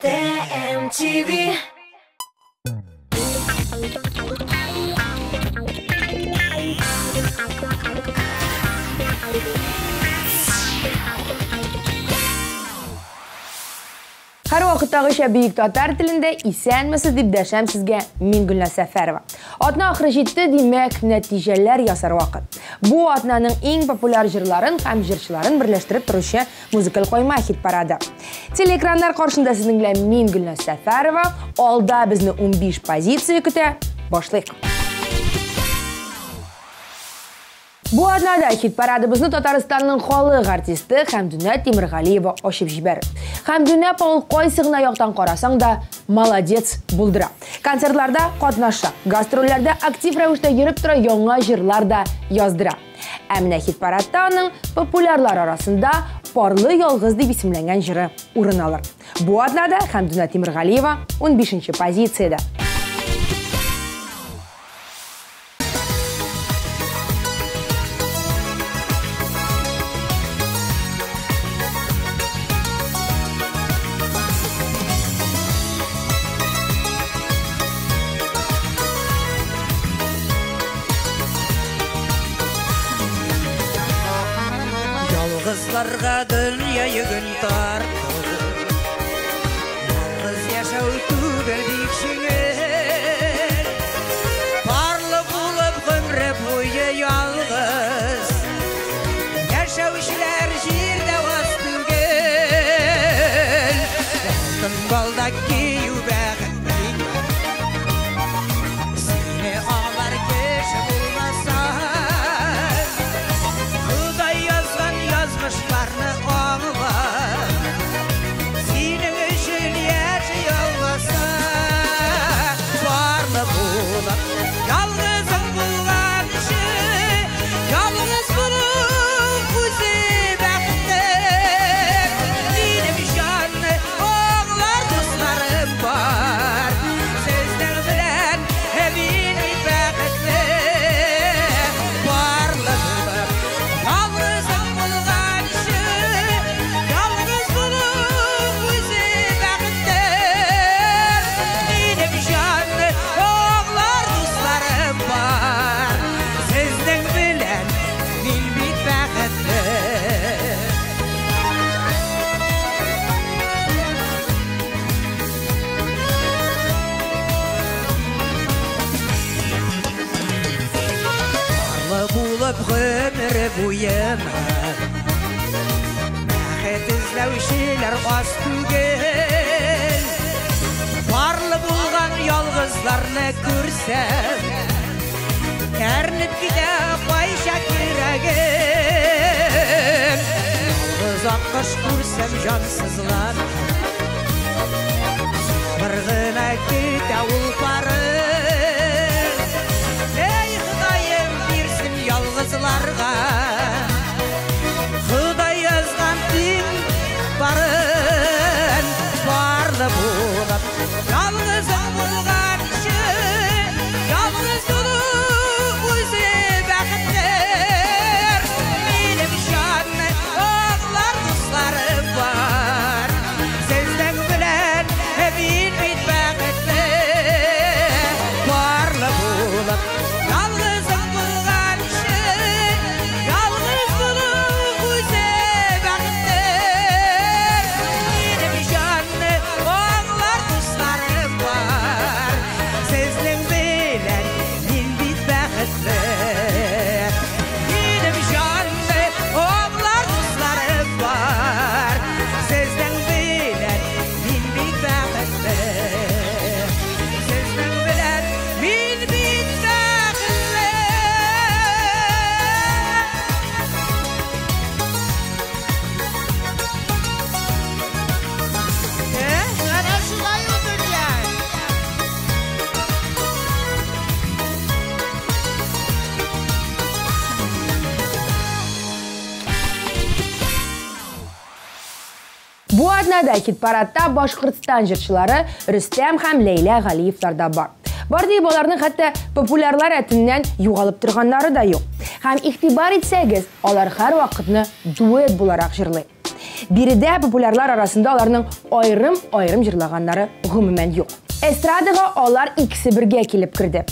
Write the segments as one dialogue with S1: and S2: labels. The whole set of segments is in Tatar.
S1: TMTV.
S2: Һәр вакыттагыча бөек татар телендә исәнмесез дип дәшәм сезгә мин Гөлназ Сәфәрова. Атна ахыры җитте, димәк, нәтиҗәләр ясар вакыт. Бу атнаның иң популяр җырларын һәм җырчыларын берләштереп торучы музыкаль койма хит парады. Телеэкраннар каршында сезнең белән мин Гөлназ Сәфәрова. Алда безне 15 позиция көтә. Башлыйк. Бу атнада хит парадыбызны Татарстанның халык артисты Хәмдүнә Тимергалиева ачып җибәрде. Хәмдүнә апа ул кайсы гына яктан карасаң да молодец булдыра. Концертларда катнаша, гастрольләрдә актив рәвештә йөреп тора, яңа җырлар да яздыра. Ә менә хит парадта аның популярлар арасында Парлы ялгыз дип исемләнгән җыры урын алыр. Бу атнада Хәмдүнә Тимергалиева 15 позициядә.
S3: Ялгызларга дөнья йөген тартып, ялгыз яшәү түгел бик җиңел. Парлы булып гомере буе ялгыз яшәүчеләр җирдә аз түгел. Алтын балдак кию бәхет икән, сине алар кеше булмаса. Ходай язган язмышларны аңла, синең өчен яши алмаса. Барлы булып ялгызың булганчы, ялгыз булу үзе бәхеттер. Минем җанны аңлар дусларым бар, сезнең белән мин бит бәхетле. Барлы булып ялгызың булганчы, ялгыз булу үзе бәхеттер. Минем җанны аңлар дусларым бар, сезнең белән мин бит бәхетле. Парлы булып гомере буена бәхет эзләүчеләр аз түгел. Парлы булган ялгызларны күрсәм, әрнеп китә кайчак йөрәгем. Ялгыз аккош күрсәм җансызлана, сабыр гына көтә ул парын. Эй, Ходаем, бирсен ялгызларга Ходай язган тиң барын. Барлы булып ялгызың булганчы, ялгыз булу үзе бәхеттер. Минем җанны аңлар дусларым бар, сезнең белән мин бит бәхетле. Барлы булып ялгызың булганчы, ялгыз булу үзе бәхеттер. Минем җанны аңлар дусларым бар, сезнең белән мин бит бәхетле. Минем җанны аңлар дусларым бар, сезнең белән мин бит бәхетле. Сезнең белән мин бит бәхетле. Менә шулай ул дөнья.
S2: Бу атнада хит парадта Башкортстан җырчылары Рөстәм һәм Ләйлә Галиевлар да бар. Бар дип аларның хәтта популярлар рәтеннән югалып торганнары да юк. Һәм игътибар итсәгез, алар һәр вакытны дуэт буларак җырлый. Биредә популярлар арасында аларның аерым-аерым җырлаганнары гомумән юк. Эстрадага алар икесе бергә килеп керде.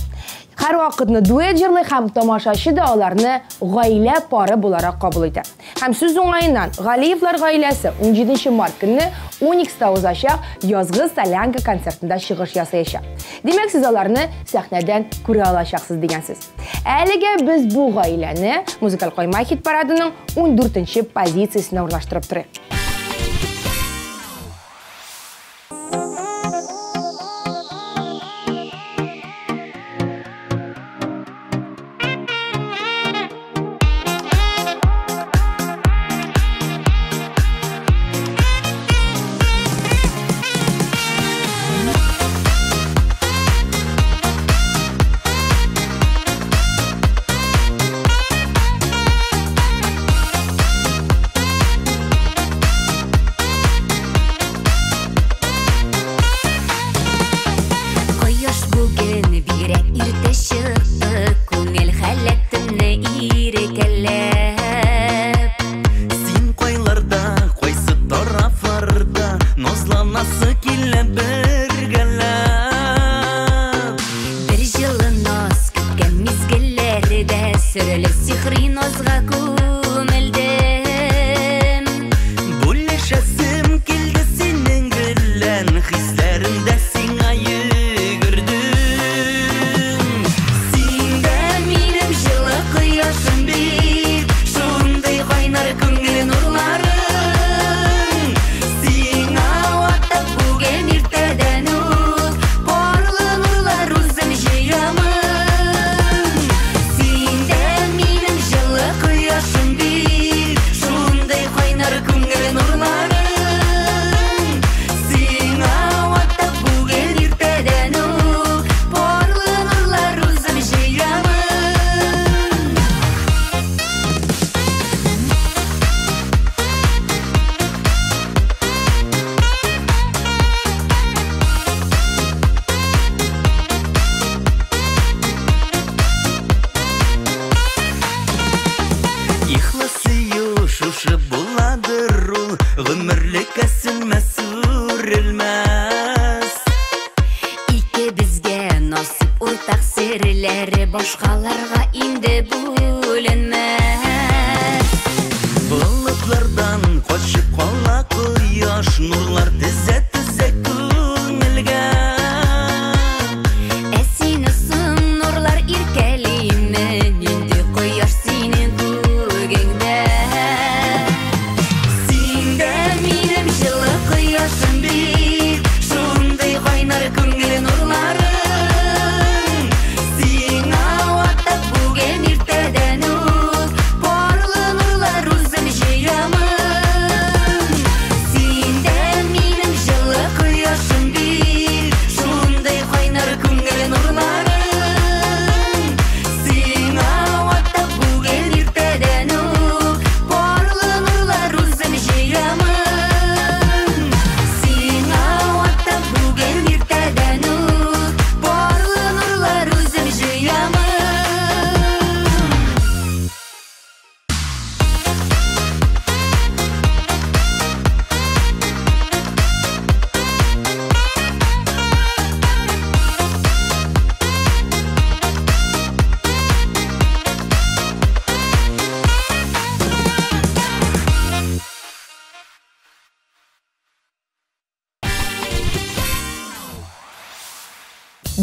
S2: Һәр вакытны дуэт җырлый һәм тамашачы да аларны гаилә пары буларак кабул итә. Һәм сүз уңаеннан, Галиевлар гаиләсе 17 март көнне Уникста узачак язгы солянка концертында чыгыш ясаячак. Димәк, сез аларны сәхнәдән күрә алачаксыз дигән сүз. Әлегә без бу гаиләне музыкаль койма хит-парадының 14 позициясенә урнаштырып торыйк.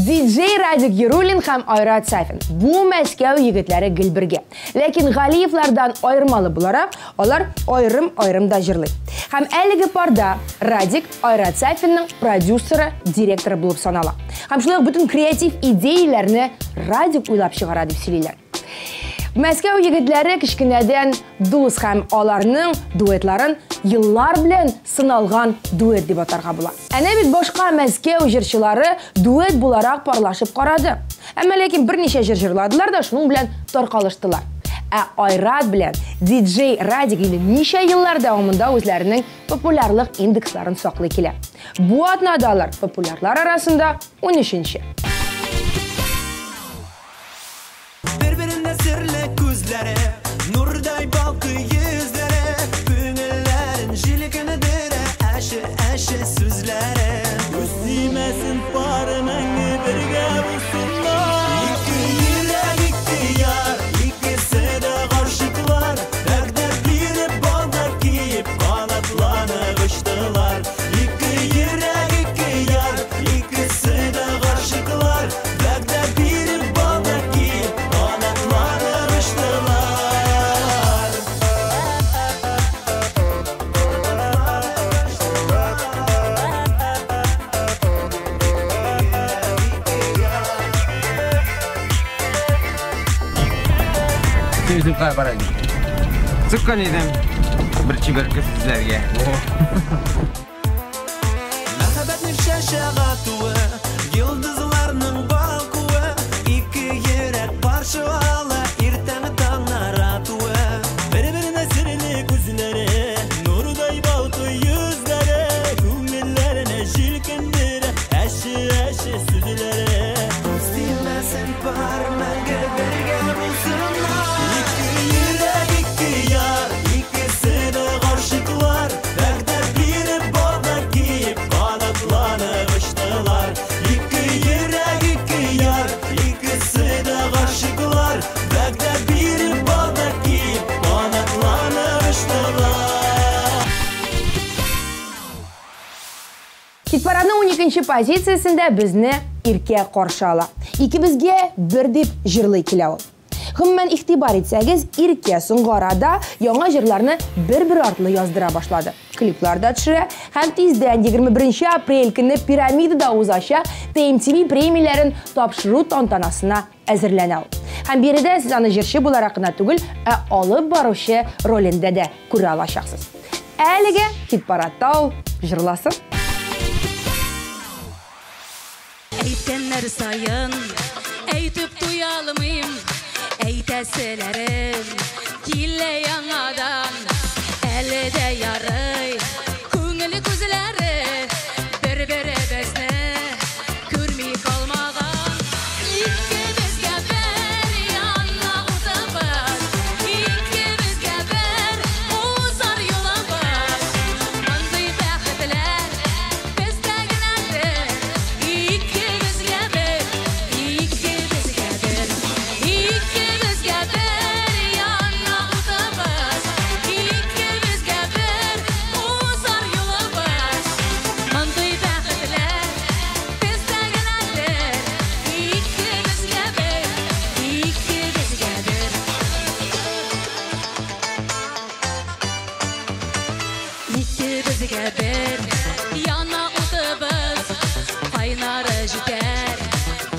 S2: Диджей Радик Яруллин һәм Айрат Сафин. Бу Мәскәү егетләре гел бергә. Ләкин Галиевлардан аермалы буларак, алар аерым-аерым да җырлый. Һәм әлеге парда Радик Айрат Сафинның продюсеры, директоры булып санала. Һәм шулай ук бөтен креатив идеяләрне Радик уйлап чыгара дип сөйлиләр. Мәскәү егетләре кечкенәдән дус һәм аларның дуэтларын еллар белән сыналган дуэт дип атарга була. Әнә бит башка Мәскәү җырчылары дуэт буларак парлашып карады. Әмма ләкин берничә җыр җырладылар да шуның белән таркалыштылар. Ә Айрат белән диджей Радик инде ничә еллар дәвамында үзләренең популярлык индексларын саклый килә. Бу атнада алар популярлар арасында 13-нче.
S3: Nurday balkı yüzlere, gönüllerin jil
S1: Мин үзем кая бара идем. Чыккан идем. Бер чибәркә эзләргә.
S3: Мәхәббәтнең чәчәк атуы, йолдызларның балкуы, ике йөрәк каршы ала иртәнге таңнар атуы. Бер-беренә серле күзләре, нурдай балкый йөзләре, күңелләрне җилкендерә әче-әче сүзләре. Күз тимәсен пар, мәңге бергә булсыннар. Ике йөрәк, ике яр, икесе дә гашыйклар, вәгъдә биреп, бала киеп, канатланып очтылар. Ике йөрәк, ике яр, икесе дә гашыйклар, вәгъдә биреп, бала киеп, канатланып очтылар.
S2: Хит-парадның 12 позициясендә безне Иркә каршы ала. Икебезгә бер дип җырлый килә ул. Гомумән, игътибар итсәгез, Иркә соңгы арада яңа җырларны бер-бер артлы яздыра башлады. Клиплар да төшерә һәм тиздән 21 апрель көнне Пирамидада узачак TMTV премияләрен тапшыру тантанасына әзерләнә ул. Һәм биредә сез аны җырчы буларак кына түгел, ә алып баручы ролендә дә күрә алачаксыз. Әлегә хит-парадта ул җырласын.
S4: Әйткәннәр саен әйтеп туя алмыйм, әйтәселәрем килә яңадан. Әле дә ярый күңел күзләре бер-беребезне күрми калмаган. Икебезгә бер яна утыбыз, икебезгә бер узар юлыбыз. Мондый бәхетләр бездә генәдер. Икебезгә бер, икебезгә бер, икебезгә бер яна утыбыз, икебезгә бер узар юлыбыз. Мондый бәхетләр бездә генәдер. Икебезгә бер, икебезгә бер. Икебезгә бер яна утыбыз, кайнары җитәр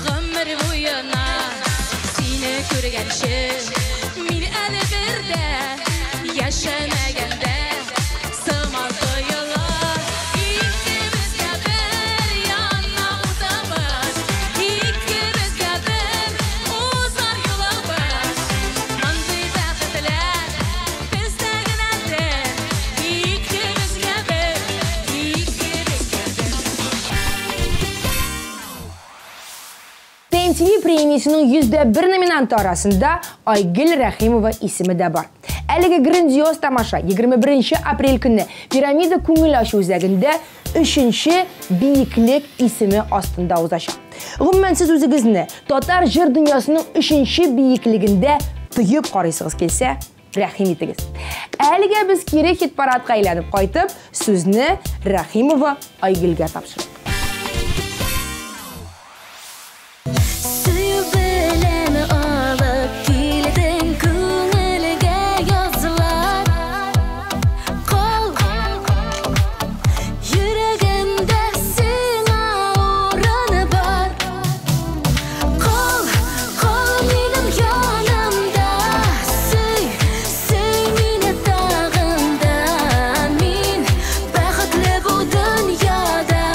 S4: гомер буена. Сине күргәнче мин әле бер дә яшәмәгәндә сыман тоела. Икебезгә бер яна утыбыз, икебезгә бер узар юлыбыз. Мондый бәхетләр бездә генәдер. Икебезгә бер, икебезгә бер.
S2: TMTV премиясенең 101 номинанты арасында Айгөл Рәхимова исеме дә бар. Әлеге грандиоз тамаша 21 апрель көнне Пирамида күңел ачу үзәгендә 3 биеклек исеме астында узачак. Гомумән, сез үзегезне татар җыр дөньясының 3 биеклегендә тоеп карыйсыгыз килсә, рәхим итегез. Әлегә без кире хит-парадка әйләнеп кайтып, сүзне Рәхимова Айгөлгә тапшырдык.
S4: Сөю белән алып килдең күңелгә язлар. Кал йөрәгемдә сиңа урын бар. Кал, кал минем янымда. Сөй, сөй мине тагын да. Мин бәхетле бу дөньяда.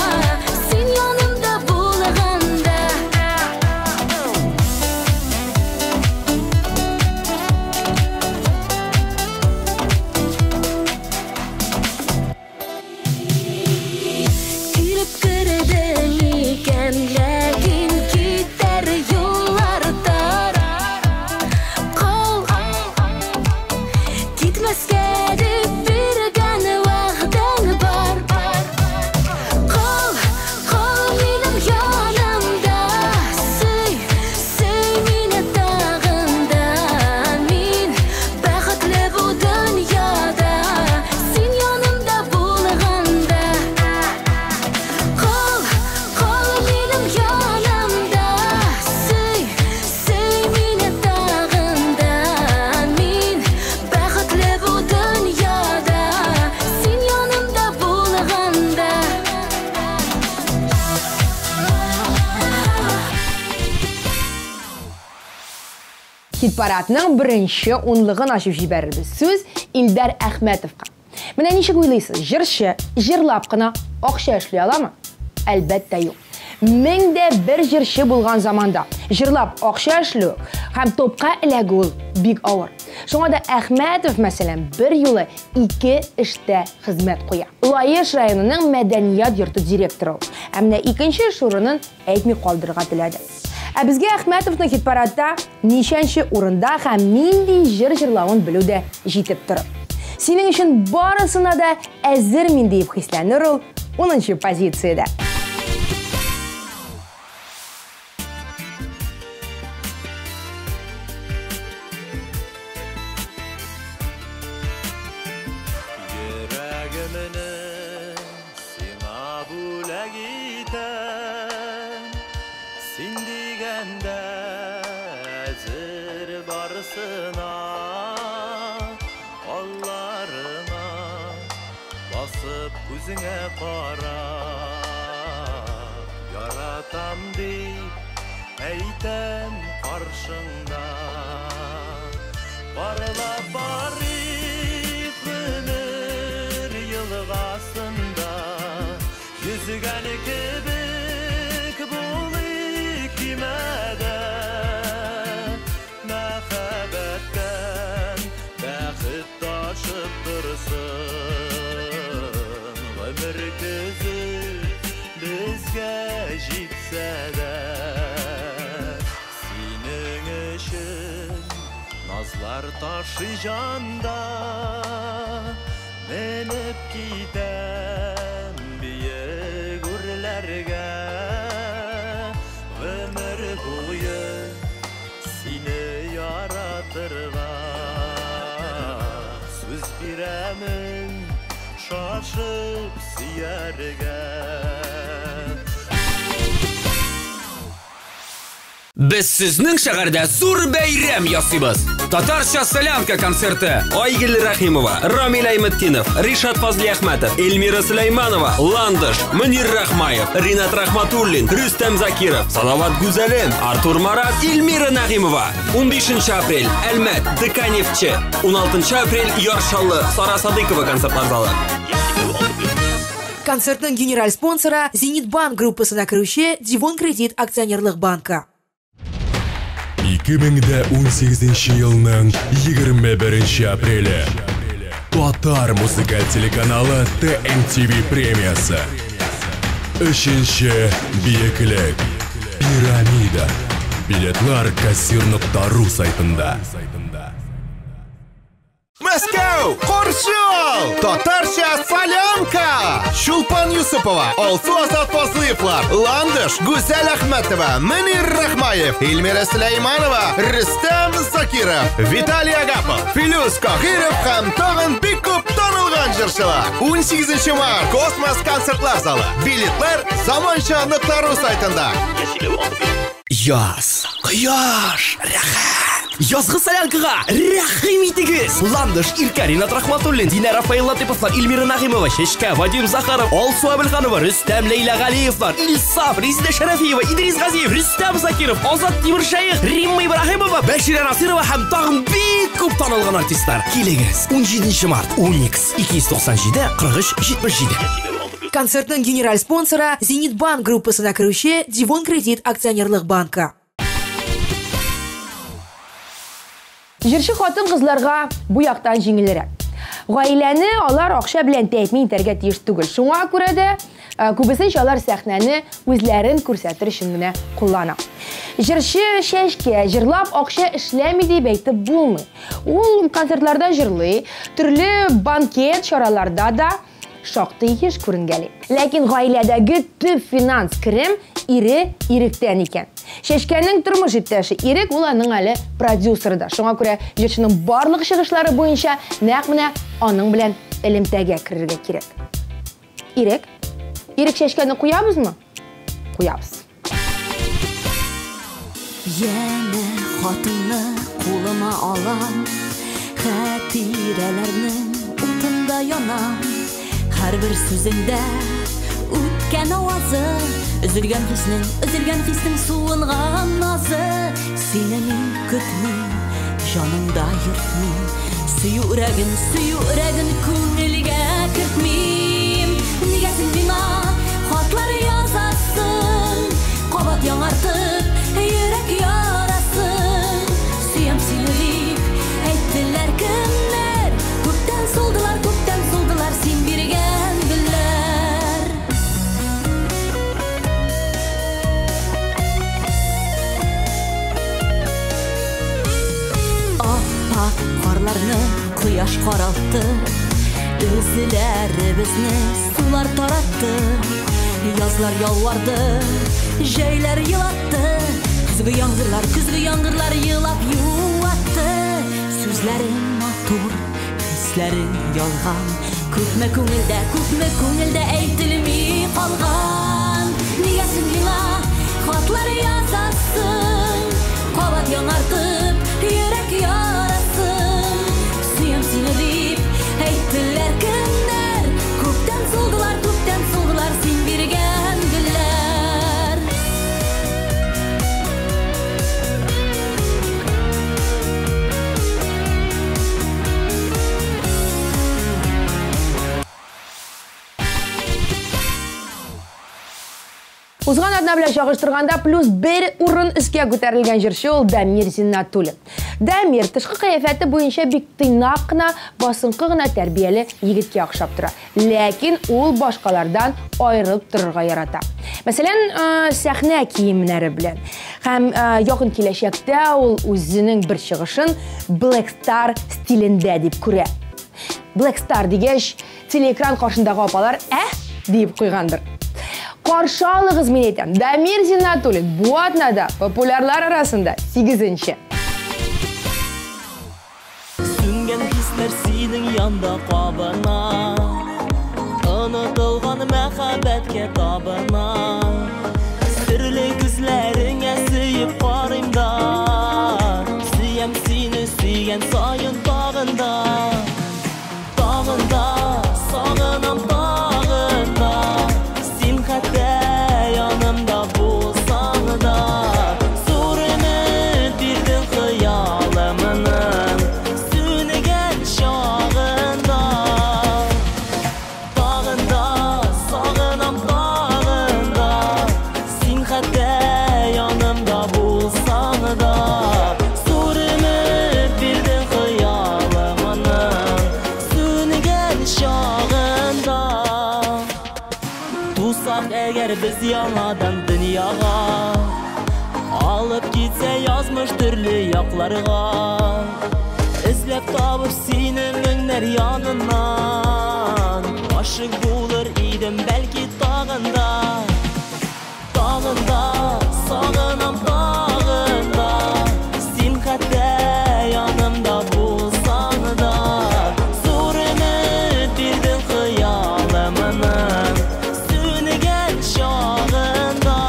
S2: Хит-парадның беренче унлыгын ачып җибәрербез. Сүз Илдар Әхмәтовка. Менә ничек уйлыйсыз, җырчы җырлап кына акча эшли аламы? Әлбәттә, юк. 1001 җырчы булган заманда җырлап акча эшләү һәм топка эләгү ул бик авыр. Шуңа да Әхмәтов, мәсәлән, бер юлы ике эштә хезмәт куя. Лаеш районының мәдәният йорты директоры ул. Ә менә икенче эш урынын әйтми калдырырга теләде. Ә безгә Әхмәтовның хит-парадта ничәнче урында һәм нинди җыр җырлавын белү дә җитеп торыр. Синең өчен барысына да әзер мин диеп хисләнер ул 10 позициядә.
S5: Йөрәгемне сиңа бүләк итәм, син дигәндә әзер барысына, алларыңа басып күзеңә карап, яратам дип әйтәм каршыңда. Парлап барыйк гомер елгасында, йөзгән кебек булыйк көймәдә. Мәхәббәттән бәхет ташып торсын, гомер көзе безгә җитсә дә. Синең өчен назлар ташый җанда, менеп китәм биек үрләргә. Гомер буе сине яратырга сүз бирәмен, шашып сөяргә.
S6: Без сезнең шәһәрдә зур бәйрәм ясыйбыз. Татарча солянка концерты.
S7: Айгөл Рәхимова, Рамил Айметдинов, Ришат Фазлиәхмәтов, Эльмира Сөләйманова, Ландыш, Мөнир Рахмаев, Ринат Рахматуллин, Рөстәм Закиров, Салават Гүзәлем, Артур Марат, Эльмира Нәгыймова. 15 апрель Әлмәт, ДК Нефтче. 16 апрель Яр Чаллы, Сара Садыкова концертлар залы.
S8: Концертның генераль спонсоры Зенит Банк группасына керүче Дивон Кредит акционерлык банкы.
S9: 2018 елның 21 апреле. Татар музыкаль телеканалы ТМТВ премиясе. Өченче биеклек. Пирамида. Билетлар кассир.ру сайтында.
S10: Мәскәү, каршы ал! Татарча солянка! Чулпан Юсупова, Алсу Азат Фазлыевлар, Ландыш, Гүзәл Әхмәтова, Мөнир Рахмаев, Эльмира Сөләйманова, Рөстәм Закиров, Виталий Агапов, Филүс Каһиров һәм тагын бик күп танылган җырчылар. 18 март, Космос концертлар залы. Билетлар заманча.ру сайтында.
S11: Яз, кояш, рәхәт. Язгы солянкага рәхим итегез. Ландыш, Иркә, Ринат Рахматуллин, Динә Рафаил Латыповлар, Эльмира Нәгыймова, Чәчкә, Вадим Захаров, Алсу Әбелханова, Рөстәм Ләйлә Галиевлар, Илсаф, Резидә Шәрәфиева, Идрис Газиев, Рөстәм Закиров, Азат Тимершәех, Римма Ибраһимова, Бәширә Насырова һәм тагын бик күп танылган артистлар. Килегез. 17 март, Уникс, 297 43 77.
S8: Концертның генераль спонсоры Зенит Банк группасына керүче Дивон Кредит акционерлык банкы.
S2: Җырчы хатын-кызларга бу яктан җиңелрәк. Гаиләне алар акча белән тәэмин итәргә тиеш түгел. Шуңа күрә дә күбесенчә алар сәхнәне үзләрен күрсәтер өчен генә куллана. Җырчы Чәчкә җырлап акча эшләми дип әйтеп булмый. Ул концертларда җырлый, төрле банкет чараларда да шактый еш күренгәли. Ләкин гаиләдәге төп финанс керем ире Иректән икән. Чәчкәнең тормыш иптәше Ирек, ул аның әле продюсеры да. Шуңа күрә җырчының барлык чыгышлары буенча нәкъ менә аның белән элемтәгә керергә кирәк. Ирек, Ирек Чәчкәне куябызмы? Куябыз.
S4: Янә хатынны кулыма алам, хатирәләрнең утында янам. Һәрбер сүзеңдә үткән авазы, өзелгән хиснең, өзелгән хиснең суынган назы. Сине мин көтмим, җанымда йөртмим. Сөю өрәген, сөю өрәген күңелгә кертмим. Нигә син миңа хатлар язасың, кабат яңартып йөрәк ярасын? Сөям сине дип әйттеләр кемнәр, күптән солдылар, күптән солдылар син биргән гөлләр. Ап-ак карларны кояш каралтты, Үзләребезне сулар таратты. Язлар ялварды, җәйләр елатты, көзге яңгырлар, көзге яңгырлар елап юатты. Сүзләрең матур, хисләрең ялган, күпме күңелдә, күпме күңелдә әйтелми калган. Нигә син миңа хатлар язасың, кабат яңартып йөрәк ярасын? Сөям сине дип әйттеләр кемнәр, күптән солдылар, күптән солдылар син биргән гөлләр.
S2: Узган атна белән чагыштырганда плюс 1 урын өскә күтәрелгән җырчы ул Дамир Зиннатуллин. Дамир тышкы кыяфәте буенча бик тыйнак кына, басынкы гына тәрбияле егеткә охшап тора. Ләкин ул башкалардан аерылып торырга ярата. Мәсәлән, сәхнә киемнәре белән. Һәм якын киләчәктә ул үзенең бер чыгышын Black Star стилендә дип күрә. Black Star дигәч, телеэкран каршындагы апалар «ә» дип куйгандыр. Каршы алыгыз, мин әйтәм, Дамир Зиннатуллин бу атнада популярлар арасында 8-нче.
S5: Сүнгән хисләр синең янда кабына, онытылган мәхәббәткә табына. Серле күзләреңә сөеп карыйм да, сөям сине сөйгән саен тагын да, тагын да, сагынам тагын да. Син хәтта янымда булсаң да, зур өмет бирдең хыялымның сүнгән чагында. Тагын да, сагынам тагын да, син хәтта янымда булсаң да, зур өмет бирдең хыялымның сүнгән чагында. Тусак әгәр без яңадан дөньяга, алып китсә язмыш төрле якларга, эзләп табып сине меңнәр яныннан, гашыйк булыр идем бәлки тагын да, тагын да, сагынам тагын да. Син хәтта янымда булсаң да, зур өмет бирдең хыялымның сүнгән чагында.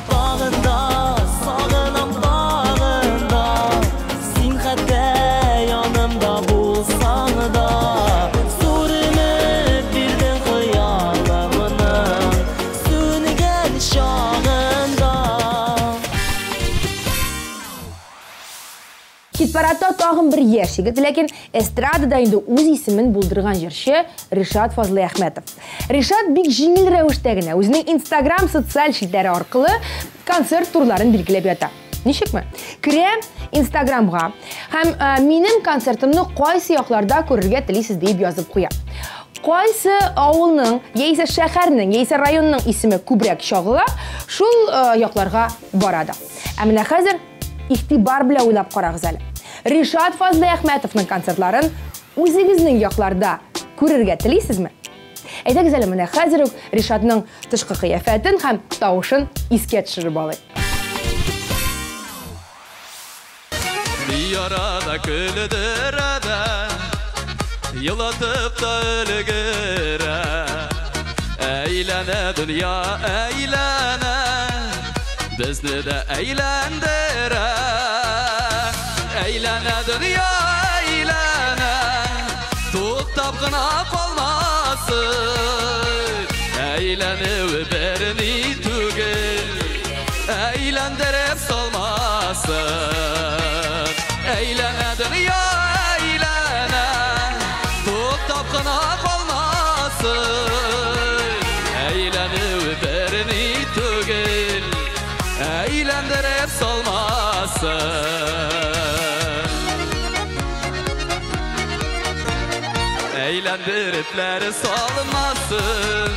S5: Тагын да, сагынам тагын да, син хәтта янымда булсаң да, зур өмет бирдең хыялымның сүнгән чагында.
S2: Хит-парадта тагын бер яшь егет, ләкин эстрадада инде үз исемен булдырган җырчы Ришат Фазлыәхмәтов. Ришат бик җиңел рәвештә генә үзенең Instagram социаль челтәре аркылы концерт турларын билгеләп ята. Ничекме? Керә Instagramга һәм минем концертымны кайсы якларда күрергә телисез дип язып куя. Кайсы авылның, яисә шәһәрнең, яисә районның исеме күбрәк чагыла, шул якларга бара да. Ә менә хәзер игътибар белән уйлап карагыз әле. Ришат Фазлыәхмәтовның концертларын үзегезнең якларда күрергә телисезме? Әйдәгез әле менә хәзер үк Ришатның тышкы кыяфәтен һәм тавышын искә төшереп алыйк.
S5: Ярада көлдерә дә, елатып та өлгерә. Әйләнә дөнья, әйләнә, безне дә әйләндерә. Әйләнә дөнья, әйләнә, туктап кына калмасын. Әйләнүе берни түгел, әйләндереп салмасын. Әйләнә дөнья, әйләнә, туктап кына калмасын. Әйләнүе берни түгел, әйләндереп салмасын. Әйләндерепләр салмасын,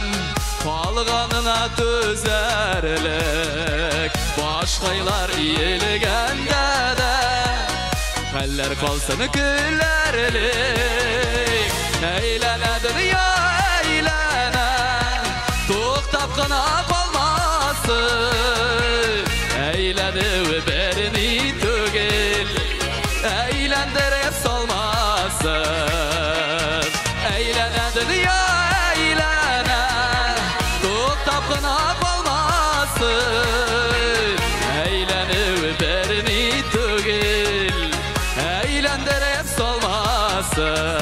S5: калганына түзәрлек. Башкайлар иелгәндә дә, хәлләр калсын көләрлек. Әйләнә дөнья, әйләнә, туктап кына калмасын. Әйләнүе берни түгел, әйләндереп салмасын. Әйләнә дөнья, әйләнә, туктап кына калмасын. Әйләнүе берни түгел, әйләндереп салмасын.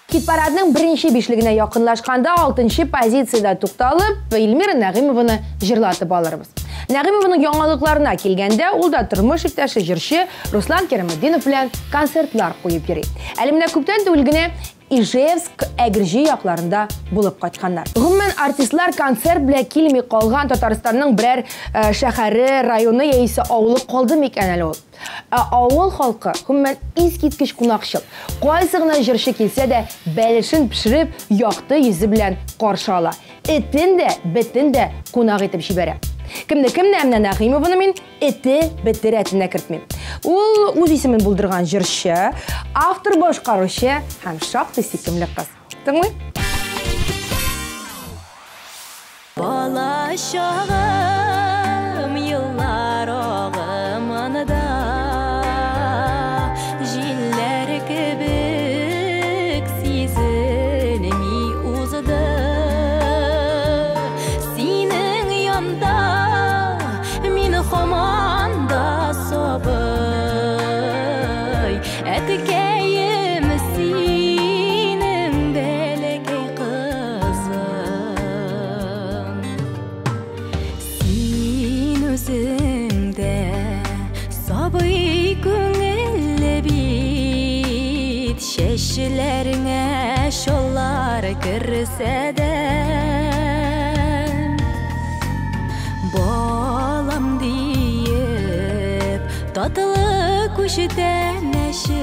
S2: Хит-парадның беренче бишлегенә якынлашканда 6-нчы позициядә тукталып, Эльмира Нәгыймованы җырлатып алырбыз. Нәгыймованың яңалыкларына килгәндә, ул да тормыш иптәше җырчы Руслан Кираметдинов белән концертлар куеп йөри. Әле менә күптән түгел генә Ижевск, Әгерҗе якларында булып кайтканнар. Гомумән, артистлар концерт белән килми калган Татарстанның берәр шәһәре, районы яисә авылы калды микән әле ул? Ә авыл халкы гомумән искиткеч кунакчыл. Кайсы гына җырчы килсә дә, бәлешен пешереп, якты йөзе белән каршы ала. Этен дә, бетен дә кунак итеп җибәрә. Кемне кемне, әмма Нәгыймованы мин эте бете рәтенә кертмим. Ул үз исемен булдырган җырчы, автор башкаручы һәм шактый сөйкемле кыз. Тыңлый.
S4: Бала чагым еллар агымында, җилләр кебек сизелми узды. Синең янда мин һаман да сабый, әткәем синең бәләкәй кызың. Син үзең дә сабый күңелле бит, чәчләреңә чаллар керсә дә, балам диеп татлы күчтәнәшең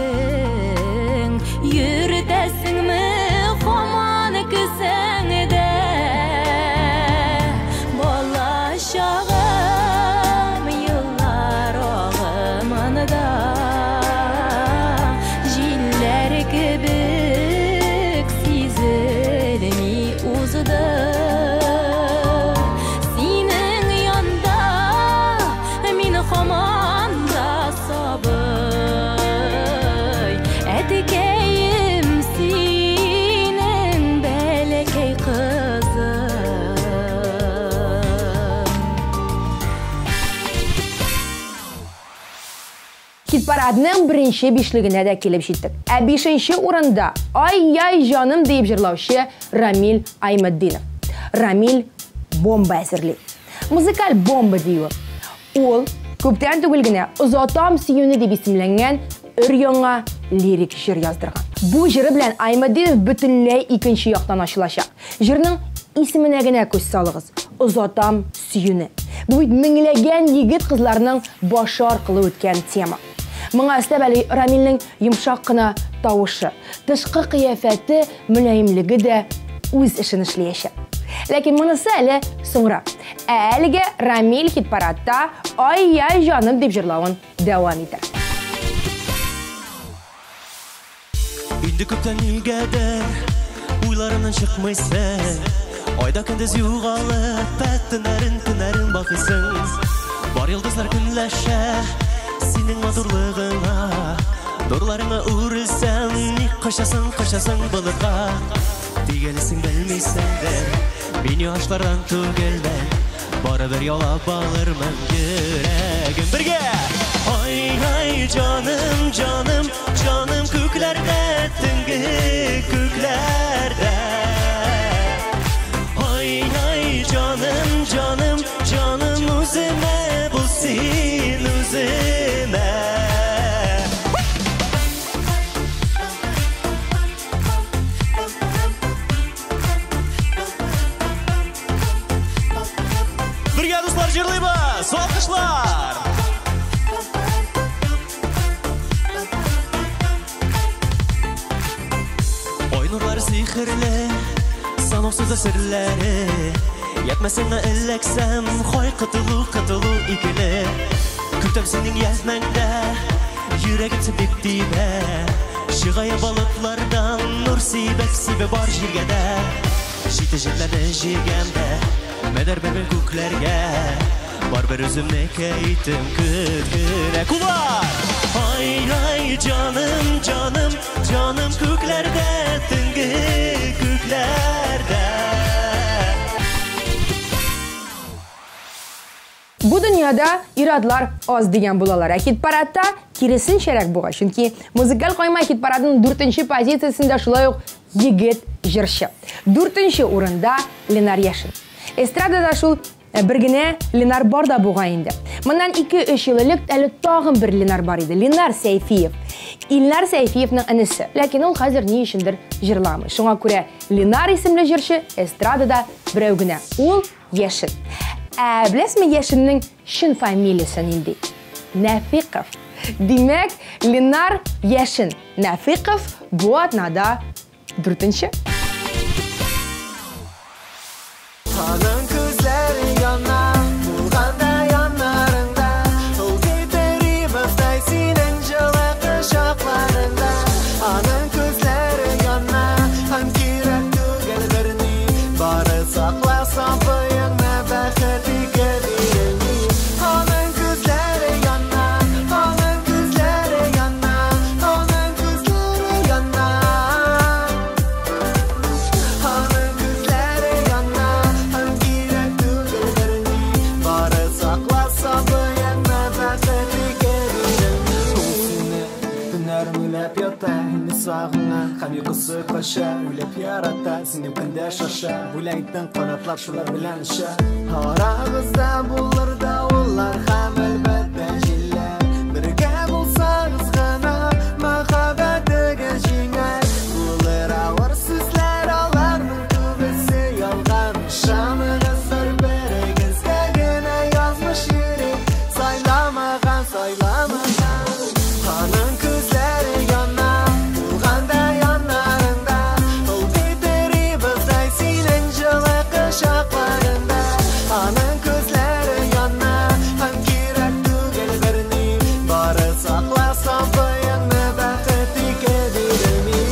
S4: йөртәсеңме һаман кесәңдә. Бала чагым еллар агымында, җилләр кебек сизелми узды. Синең янда мин һаман да сабый, әткәем синең бәләкәй кызың.
S2: Хит-парадның беренче бишлегенә дә килеп җиттек. Ә 5-нче урында «Ай-яй җаным» диеп җырлаучы Рамил Айметдинов. Рамил бомба әзерли. Музыкаль бомба диюе. Ул күптән түгел генә «Озатам сөюне» дип исемләнгән өр-яңа лирик җыр яздырган. Бу җыры белән Айметдинов бөтенләй икенче яктан ачылачак. Җырның исеменә генә күз салыгыз. «Озатам сөюне». Бу бит меңләгән егет-кызларның башы аркылы үткән тема. Моңа өстәп әле Рамилнең йомшак кына тавышы, тышкы кыяфәте, мөлаемлеге дә үз эшен эшләячәк. Ләкин монысы әле соңрак. Ә әлегә Рамил хит-парадта «Ай-яй җаным» дип җырлавын дәвам итә.
S12: Инде күптән нигәдер уйларымнан чыкмыйсың, айда көндез югалып, төннәрен төннәрен бакыйсың. Бар йолдызлар көнләшә синең матурлыгыңа, нурларыңа үрелсәм, ник качасың, качасың болытка. Тигәлесең белмисеңдер, мин яшьләрдән түгелмен, барыбер яулап алырмын йөрәгем. Бергә! Ай-ай җаным, җаным, җаным күкләрдә, төнге күкләрдә. Ай-ай җаным, җаным, җаным үземә Сихерле, санаусыз серләре. Ятмасыңа эләксәм, хай кытылу, кытылу икеле. Көтәм синең язмаңда, йөрәгем сипеп тибә. Чыгая балыклардан нур сибеп, сибә бар җиргә дә. Җите җилләрне җигәмдә, мәдәр бер күкләргә. Бар бер үземнеке итем көт кенә. Куллар! Ай-ай, җаным, җаным, җаным күкләрдә, төнге күкләрдә.
S2: Бу дөньяда ир-атлар аз дигән булалар. Ә хит-парадта киресенчәрәк була. Чөнки музыкаль кайма хит-парадының 4-нче позициясендә шулай ук егет җырчы. 4-нче урында Ленар Яшин. Эстрадада шул бер генә Ленар бар да буга инде. Моннан 2-3 ел элек әле тагын бер Ленар бар иде. Ленар Сәйфиев. Илнар Сәйфиевның энесе. Ләкин ул хәзер ни өчендер җырламый. Шуңа күрә Ленар исемле җырчы эстрадада берәү генә. Ул Яшин. Ә беләсезме Яшиннең чын фамилиясе нинди? Нәфиков. Димәк, Ленар Яшин Нәфиков бу атнада 4-нче.
S3: Аның күзләре яна, булганда яннарыңда, ул китерибездай синең җылы кочакларыңда. Аның күзләре яна, һәм кирәк түгел берни, бары сакла сабыеңны бәхет ике бирелми. Аның күзләре яна, аның күзләре яна, аның күзләре яна. Аның күзләре яна, һәм кирәк түгел берни, бары сакла сабыеңны бәхет ике бирелми. Ул сине төннәрен уйлап ята, инде сагына, һәм йокысы кача, уйлап ярата, сине көндә шаша, бүләк иттең канатлар шулар белән оча. Арагызда булыр давыллар һәм әлбәттә җилләр, бергә булсагыз гына мәхәббәтегез җиңәр. Булыр авыр сүзләр, аларның күбесе ялган. Ышаныгыз бер-берегезгә генә язмыш йөри, сайламаган, сайламаган. Аның күзләре яна, булганда яннарыңда, ул китерибездәй синең җылы кочакларыңда. Аның күзләре яна, һәм кирәк түгел берни, бары сакла сабыеңны бәхет ике бирелми.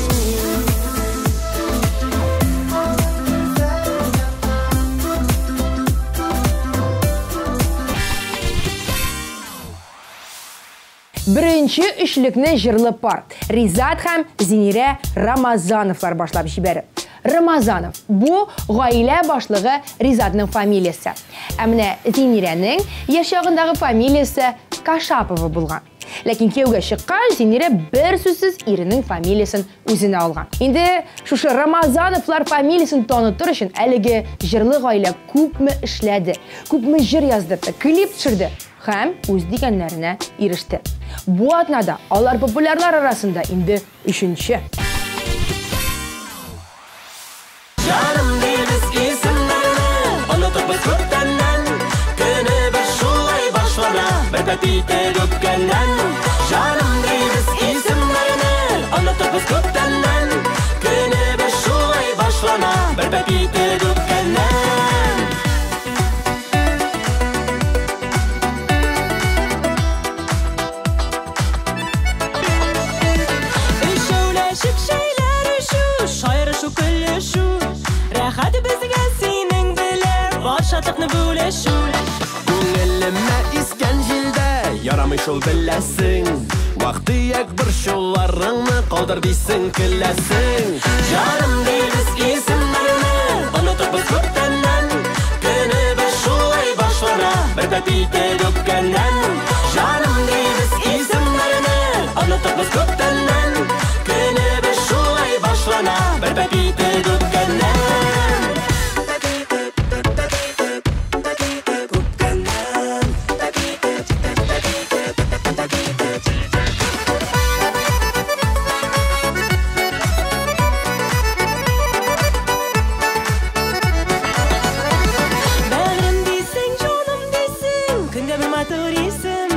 S2: Беренче өчлекне җырлы пар Ризат һәм Зинирә Рамазановлар башлап җибәрә. Рамазанов бу гаилә башлыгы Ризатның фамилиясе. Ә менә Зинирәнең яшь чагындагы фамилиясе Кашапова булган. Ләкин кияүгә чыккан Зинирә бер сүзсез иренең фамилиясен үзенә алган. Инде шушы Рамазановлар фамилиясен танытыр өчен әлеге җырлы гаилә күпме эшләде, күпме җыр яздырды, клип төшерде һәм үз дигәннәренә иреште. Бу атнада алар популярлар арасында инде 3-нче.
S12: Җаным дибез исемнәрне, онытып без күптәннән. Көнебез шулай башлана, бер пәти итеп үпкәннән. Җаным дибез исемнәрне, онытып без күптәннән. Көнебез шулай башлана, бер пәти итеп үпкәннән. Өчәүләшеп чәйләр эчү, шаярышу, көлешү, рәхәт безгә синең белән бар шатлыкны бүлешү.
S11: Күңелемә искән җилдә ярамый шул беләсең. Вак-төяк борчуларыңны калдыр дисең, көләсең.
S12: Җаным дибез исемнәрне, онытып без күптәннән. Көнебез шулай башлана, бер пәти итеп үпкәннән. Җаным дибез исемнәрне, онытып без күптәннән. Көнебез шулай башлана, бер пәти итеп үпкәннән. Бәгърем дисең, җаным дисең, көндә бер матур исем.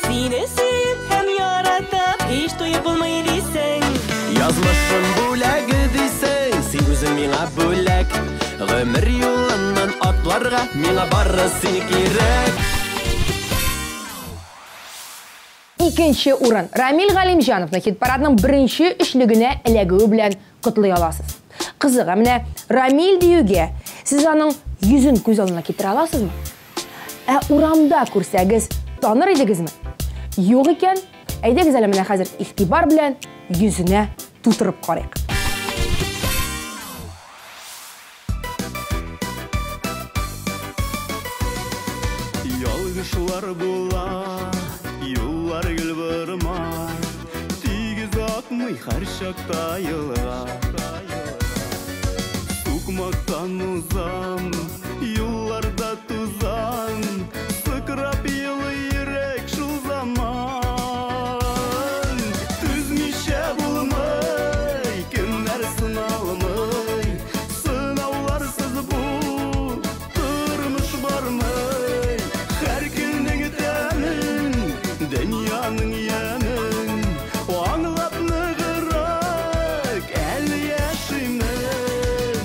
S12: Сине сөеп һәм яратып, һич туеп булмый дисең.
S11: Язмышым бүләге дисең, син үзең
S12: Үзең миңа бүләк. Гомер юлыннан атларга миңа бары син кирәк.
S2: Икенче урын. Рамил Галимҗановны хит-парадның беренче өчлегенә эләгүе белән котлый аласыз. Кызык, ә менә Рамил диюгә сез аның йөзен күз алдына китерә аласызмы? Ә урамда күрсәгез, таныр идегезме? Юк икән, әйдәгез әле менә хәзер игътибар белән йөзенә тутырып карыйк.
S13: Ялгышлар була, юллар гел борма, тигез акмый һәр чакта елга. Сукмактан узам, юлларда тузан, сыкрап елый йөрәк шул заман. Түзмичә булмый, кемнәр сыналмый, сынауларсыз бу тормыш бармый. Һәр көннең тәмен, дөньяның ямен, аңлап ныграк әле яшимен.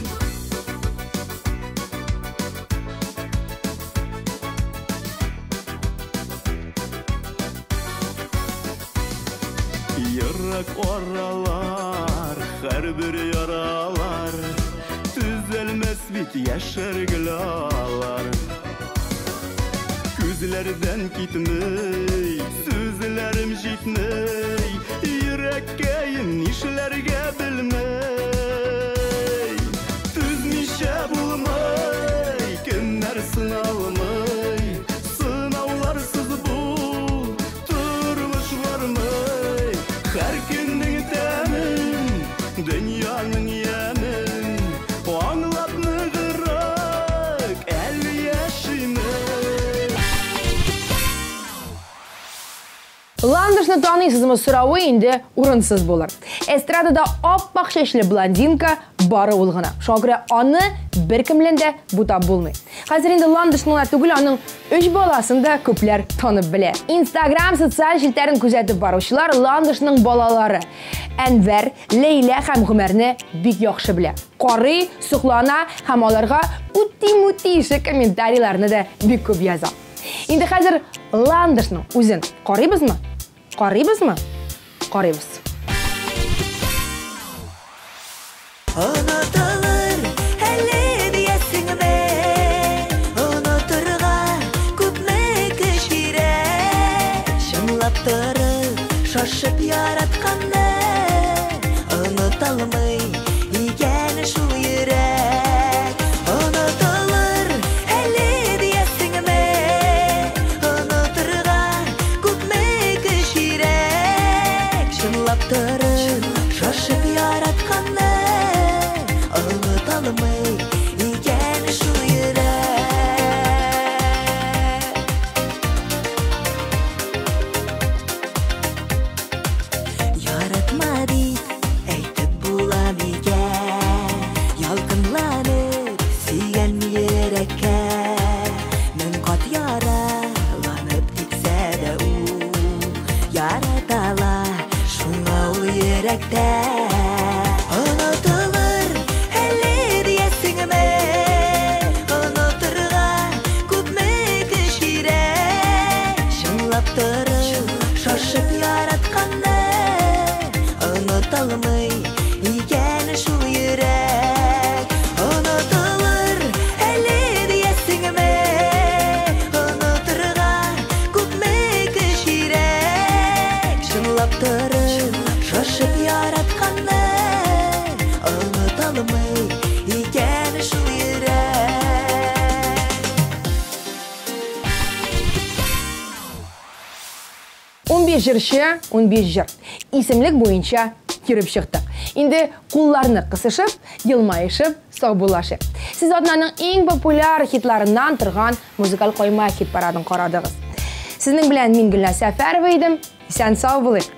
S13: Ерак аралар, һәрбер яралар, төзәлмәс бит яшәр гел алар. Күзләрдән китмей, сүзләрем җитмей, йөрәккәем нишләргә белмей. Түзмичә булмый, кемнәр сыналмый, сынауларсыз бу тормыш бармый. Һәр көннең тәмен, дөньяның ямен, аңлап ныграк әле яшимен.
S2: Ландышны таныйсызмы соравы инде урынсыз булыр. Эстрадада ап-ак чәчле блондинка бары ул гына. Шуңа күрә аны беркем белән дә бутап булмый. Хәзер инде Ландышны гына түгел, аның өч баласын да күпләр танып белә. Инстаграм социаль челтәрен күзәтеп баручылар Ландышның балалары Әнвәр, Ләйлә һәм Гомәрне бик яхшы белә. Карый, соклана һәм аларга үти-мүти ише комментарийларны да бик күп яза. Инде хәзер Ландышның үзен карыйбызмы? Карыйбызмы? Карыйбыз.
S14: Онытылыр әле диясеңме? Онытырга күпме көч кирәк? Чынлап торып, шашып яратканны оныталмый икән шул йөрәк. Онытылыр әле диясеңме? Онытырга күпме көч кирәк? Чынлап торып, шашып яратканны оныталмый икән шул йөрәк. Яратма дип әйтеп була микән? Ялкынланып сөйгән йөрәккә мең кат яраланып китсә дә ул яратала шуңа ул йөрәктә. Онытылыр әле диясеңме? Онытырга күпме көч кирәк? Чынлап торып, шашып яратканны оныталмый икән шул йөрәк. Онытылыр әле диясеңме? Онытырга күпме көч кирәк? Чынлап торып, шашып яратканны оныталмый икән шул йөрәк.
S2: 15 җырчы, 15 җыр. Исемлек буенча йөреп чыктык. Инде кулларны кысышып, елмаешып, саубуллашыйк. Сез атнаның иң популяр хитларыннан торган музыкаль койма хит парадын карадыгыз. Сезнең белән мин Гөлназ Сәфәрова идем. Исән сау булыйк.